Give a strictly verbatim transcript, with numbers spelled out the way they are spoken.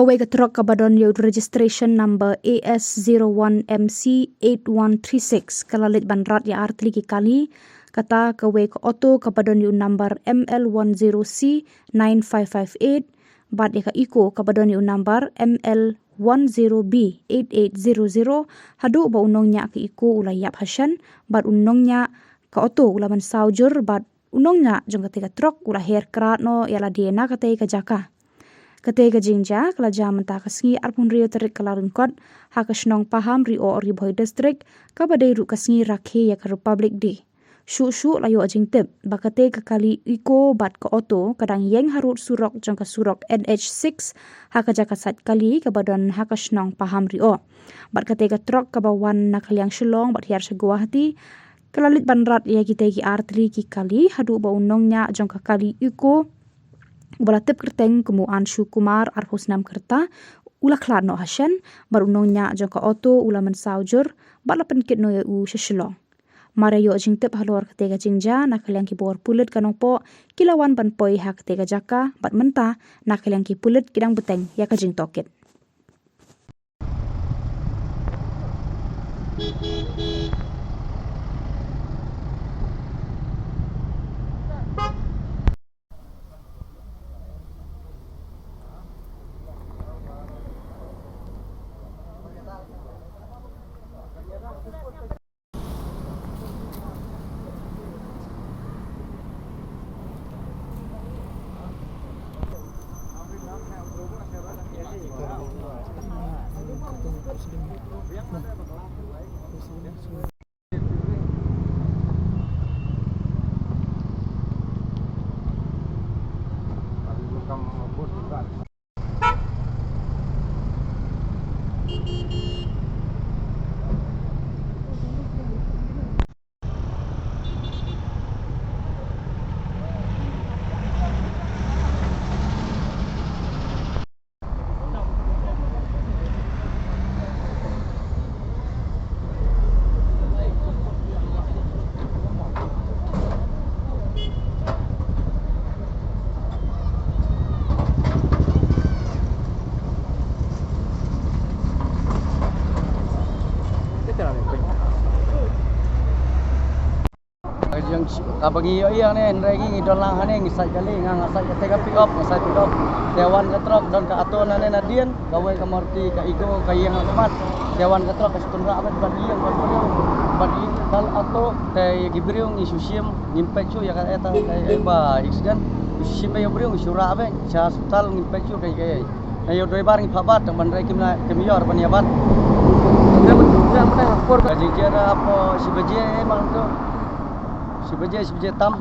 Kawei ka truck kaba don ïa u registration number A S zero one M C eight one three six ka la leit ban rat ïa artylli ki kali, kata kawei ka auto kaba don ïa u number M L one zero C nine five five eight, bad ïa ka Eeco kaba don ïa u number M L one zero B eight eight zero zero, haduh ba u nongñiah ka Eeco u la ïap hashen, bad u nongñiah ka auto u la mynsaw jur, bad u nongñiah jong katei ka truck u la her krad noh ïa lade na katei ka jaka. Katei ka jingjia ka la jia mynta ka sngi arphew hynriew tarik Kyllalyngkot, ha ka shnong Pahamrioh, Ri Bhoi District, kaba dei ruh ka sngi rakhe ïa ka Republic Day. Shuh shuh la ïoh jingtip ba katei ka kali Eeco bad ka auto ka dang ïeng harud surok jong ka surok N H six, ha ka jaka sait kali kaba don ha ka shnong Pahamrioh. Bad katei ka truck kaba wan na ka liang Shillong bad hiar sha Guwahati ka la leit ban rat ïa kitei ki artylli ki kali, haduh ba u nongñiah jong ka kali Eeco uba la tip kyrteng kum u Anshu Kumar, arphew snem ka rta, u la khlad noh hashen, bad u nongñiah jong ka auto u la mynsaw jur, bad la pynkit noh ïa u sha Shillong. Mar ïa ïoh jingtip halor katei ka jingjia, na ka liang ki bor pulit ka Nongpoh ki la wan ban poi ha katei ka jaka, bad mynta na ka liang ki pulit ki dang bteng ïa ka jingtohkit. Ka jing, kaba ngi ïoh ïa ne, hynrei ngi, ngi don lang hangne, ngi sait kali, nga, nga sait kata ka pick up, nga sait pick up. Te wan ka truck, don ka auto na ne na dien, kawei ka Maruti, ka Eeco, ka ïeng ha khmat. Te wan ka truck, ka shu tynrah bad, bad ïeng, bad briew, bad ïeng, bad auto, te ïa ki briew, ngi shu shim, ngim peit shuh ïa ka, ïa ka, ïa ka ba accident, ngi shu shim ïa u briew, ngi shu rah bad, sha hospital, ngim peit shuh ka, ka, Na ïa u driver ngi phah bat, tang ban rai kim na, kim ïoh ban ïa bat. Ka jingjia hapoh shi baje, eh, mang to. Shi baje, shi baje tam.